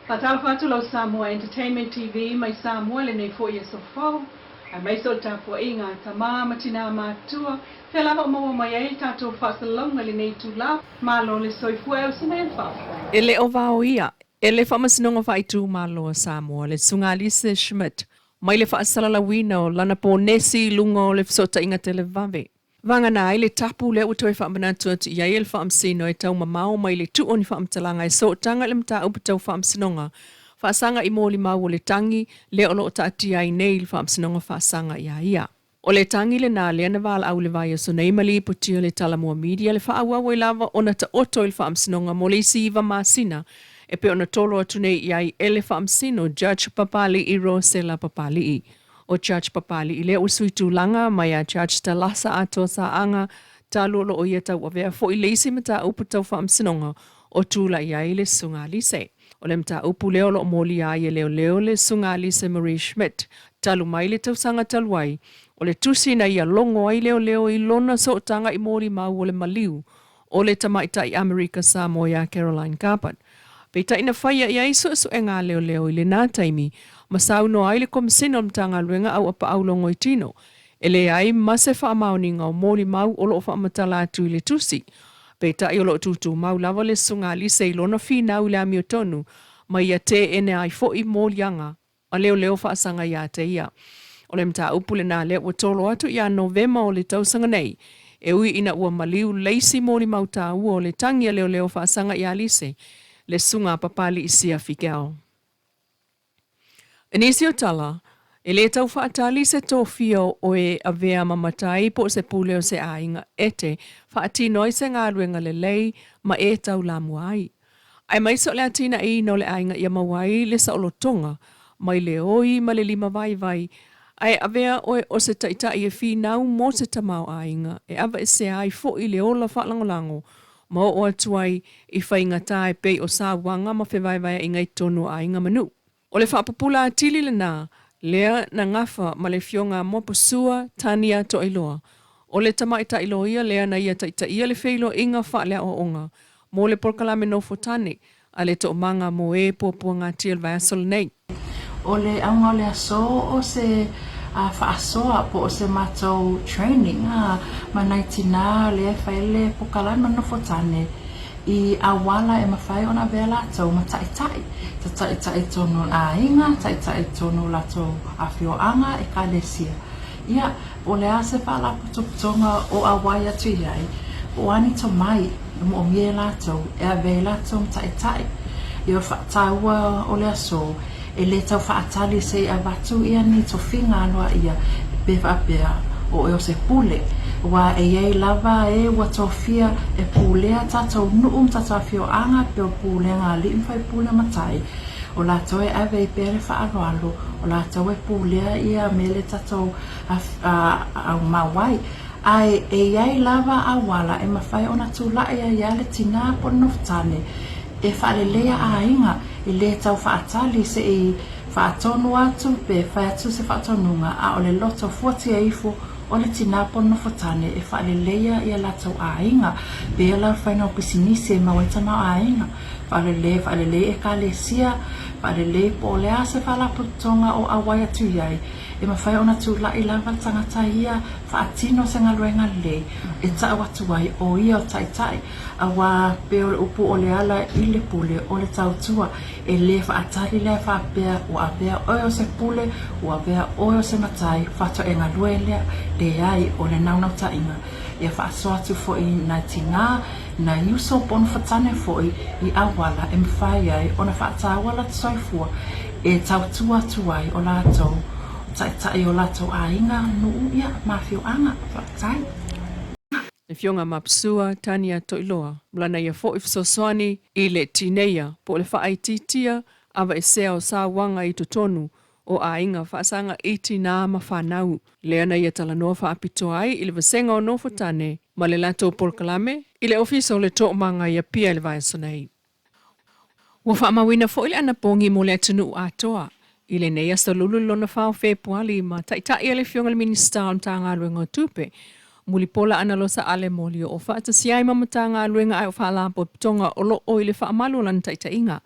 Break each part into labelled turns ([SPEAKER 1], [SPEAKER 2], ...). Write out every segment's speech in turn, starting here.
[SPEAKER 1] Faatalofa atu lau Samoa Entertainment TV mai Samoa i lenei foi aso fou, aemaise o le tapuaiga a tama ma tinā matutua, fea lava o maua mai ai le tatou faasalalauga i lenei itula. Malo le soifua e ausi mai e le faafofoga.
[SPEAKER 2] E le o vaoia e le Faamasinoga Faaitumalo a Samoa le Susuga Alice Schmidt mai le faasalalauina o lana ponesi i luga o le fesootaiga televave. Vagana ai le tapu lea ua toe faamanatu atu i ai e le Faamasino e tau mamao mai le tuu o ni faamatalaga e sootaga i le mataupu tau faamasinoga faasaga i molimau o le tagi lea o lo o taatia ai nei le Faamasinoga faasaga iā ia. O le tagi lenā lea na valaau i le vaiaso nei ma lipotia le Talamua Media le faaauau ai lava ona taoto i le Faamasinoga mo le isi iva masina e pei ona tolo atu nei i ai e le Faamasino Judge Papali'i Rosella Papali'i. O Judge Papali'i lea ua sui tulaga mai a Judge Talasa Atoa Saaga talu o lo o ia tauavea foi le isi mataupu tau faamasinoga o tulai ai le Susuga Alise. O le mataupu lea o lo o molia ai e leoleo le Susuga Alise Marie Schmidt talu mai le tausaga talu ai, o le tusi na ia logo ai leoleo i lona sootaga i molimau o le maliu o le tamaitai Amerika Samoa iā Caroline Garbutt. Peitai na faia i ai suesuega a leoleo i lenā taimi ma saunoa ai le Komisina o le Matagaluega Auapaau Logoitino e leai ma se faamaoniga o molimau o lo o faamatala atu i le tusi. Peitai o lo o tutumau lava le Susuga Alise i lona finau i le amiotonu ma ia teena ai foi moliaga a leoleo faasaga iā te ia. O le mataupu lenā lea ua tolo atu iā Novema o le tausaga nei, e ui ina ua maliu leisi molimau taua o le tagi a leoleo faasaga iā Lise, le susuga a Papali'i Siafi Gell. I nisi o tala, e le tau faatali se tofia o oe e avea ma matai po o se pule o se aiga e te faatino ai se galuega lelei ma e taulamua ai. Aemaise o le atinaeina o le aiga ia maua ai le saolotoga mai le oi ma le lima vaivai, ae avea oe o se taitai e finau mo se tamaoaiga e aveesea ai foi le ola faalagolago ma oo atu ai i faigata e pei o sauaga ma fevaevaeaiga i totonu o aiga ma nuu. O le faapupula atili lenā, lea na gafa ma le Afioga a Moapusua Tania Toailoa. O le tamaitai loia lea na ia taitaia le feiloaiga faaleaoaoga mo le polokalame nofo tane a le Toomaga mo e Puapuagatia i le vaiaso lenei.
[SPEAKER 3] O le auga o le aso o se faasoa po o se matou training ma nai tinā lea e fai le polokalame nofo tane i auala e mafai ona avea latou ma taitai, ta taitai tonu o aiga, taitai tonu o latou afioaga, ekalesia. Ia, po o le a se faalapotopotoga o auai atu i ai, po o a ni tomai e moomia e latou e ave ai latou ma taitai. Ia, o le faataua o le aso, e le tau faatali se i avatu ia ni tofiga aloaia pe faapea o oe o se pule, aua e i ai lava e ua tofia e pulea tatou nuu ma tatou afioaga pei o pulega a alii ma faipule matai, o latou e ave ai pea le faaaloalo, o latou e pulea ia mea le tatou aumau ai. Ae e i ai lava auala e mafai ona tulai ai a le tinā po o le nofotane e faaleleia aiga, e le tau faatali se i faatonu atu pe fai atu se faatonuga, a o le loto fuatia ifo o le tinā po o le nofotane e faaleleia ia latou aiga, pei la o le faiga o pisinisi e maua ai tamaoaiga. Faalelei, faalelei Ekalesia, faalelei po o le a se faalapotopotoga o auai atu i ai, e mafai ona tulai lava le tagata ia faatino se galuega lelei e tau atu ai o ia o taitai, aua pei o le upu o le ala i le pule o le tautua, e le faatali lea faapea ua avea oe o se pule, ua avea oe o se matai, faatoa e galue lea, leai, o le naunautaiga ia faasoa atu foi nai tinā, Nai uso po o nofatane foi i auala e mafai ai ona faataua latou soifua e tautua atu ai o latou taitai o latou aiga, nuu, ia, ma afioaga. Faafetai.
[SPEAKER 2] Le Afioga Mapsua Tania Toiloa ma lana ia foi fesoasoani i le tineia po o le faaitiitia aveesea o sauaga i totonu o aiga faasaga i tinā ma fanau, lea na ia talanoa faapitoa ai i le vasega o Nofotane ma le latou polokalame i le Ofisa o le Toomaga i Apia i le vaiaso nei. Ua faamauina foi le anapogi mo le atunuu atoa i lenei aso lulu i lona 4 o Fepuali ma taitai a le Afioga i le Minisita o le Matagaluega o Tupe, Mulipola Analosa Ale Moli o faatasi ai ma Matagaluega ae o Faalapotopotoga o lo o i le faamalu o lana taitaiga.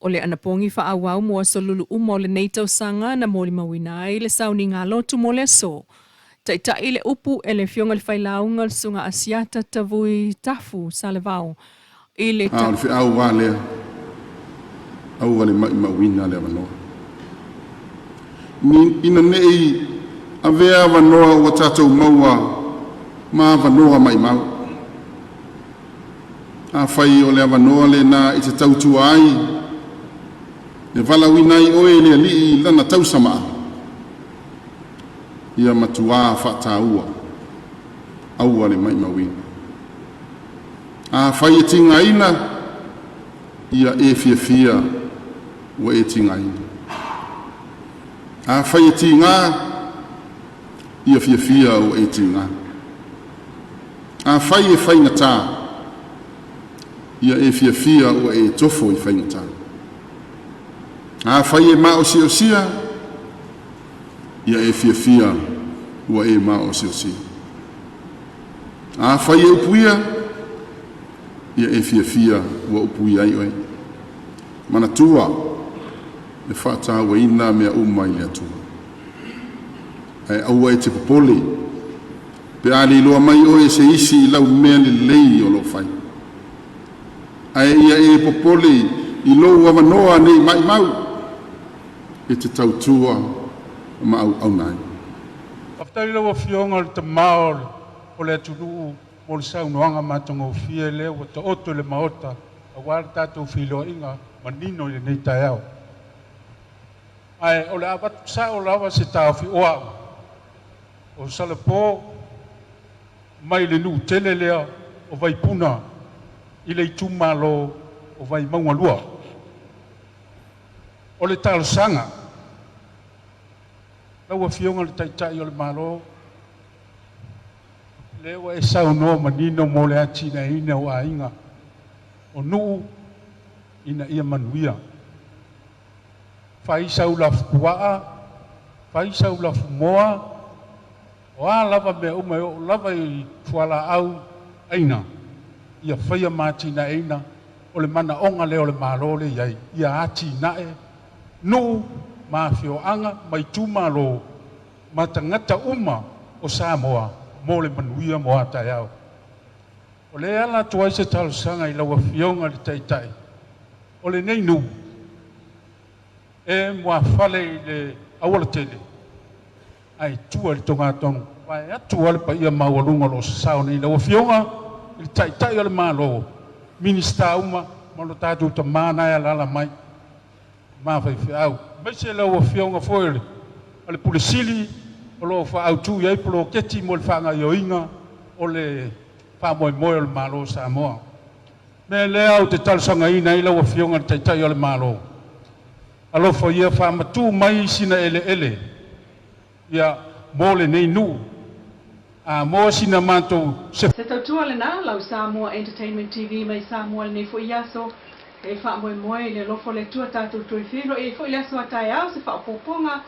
[SPEAKER 2] O le anapogi faaauau mo aso lulu uma o lenei tausaga na molimauina ai le sauniga lotu mo le aso. Taitai le upu e le Afioga i le Failauga le Susuga Asiata Tavui Tafu Salevao i le
[SPEAKER 4] A o le feau lava lea, aua le maʻimaʻuina le avanoa. Ina nei avea avanoa ua tatou maua ma avanoa maʻimau. Afai o le avanoa lena e te tautua ai, e valaauina ai oe e le Alii i Lana tausamaa, ia matua faataua, aua le maʻimaʻuina. Afai e tigaina, ia e fiafia ua e tigaina. Afai e tigā, ia fiafia ua e tigā. Afai e faigata, ia e fiafia ua e tofo i faigata. Afai e maosiosia, ia e fiafia ua e maosiosia. Afai e upuia, ia e fiafia ua upuia ai oe. Manatua e faatauaina mea uma i le Atua. Ae aua e te popole pe a le iloa mai oe e se isi i lau mea lelei o lo o fai. Ae ia e popole i lou avanoa nei maʻimau e te tautua ma auauna ai.
[SPEAKER 5] Faafetai lau Afioga i le Tamā o le atunuu mo le saunoaga matagofie lea ua taoto i le Maota aua le tatou feiloaiga manino i lenei taeao. Ae o le a avatu sao lava se taofi o au o Salapo mai le nuu tele lea o Vaipuna i le itumalo o Vaimauga 2. O le talosaga, lau Afioga i le Taitai o le Malo, lea ua e saunoa manino mo le atinaeina o aiga o nuu ina ia manuia. Fai sau lafupuaa, fai sau lafumoa, o a lava mea uma e oo lava i fualaau aina, ia faia ma atinaeina o le manaoga lea o le Malo le i ai, ia atinae nuu ma afioaga ma itumalo ma tagata uma o Samoa mo le manuia mo a taeao. O le ala atu ai se talosaga i lau Afioga i le Taitai o lenei nuu e muafale i le aualatele ae tua i le togatonu, vaeatu lava le paia maualuga o lo o sasao nei lau Afioga i le Taitai o le Malo, Minisita uma ma lo tatou Tama na e alaala mai ma faifeau, aemaise lau Afioga foi o le Pule Sili o lo o faaautu i ai poloketi mo le faagaoioiga o le faamoemoe o le Malo o Samoa. Mea lea ou te talosagaina ai lau Afioga i le Taitai o le Malo, alofa ia faamatuu mai sina eleele ia mo lenei nuu a mo sina matou se
[SPEAKER 1] Se tautua lena lau Samoa Entertainment TV mai Samoa lenei foi aso e faamoemoe i le alofa o le Atua tatou toe feiloai ai foi le aso a taeao se faaopoopoga.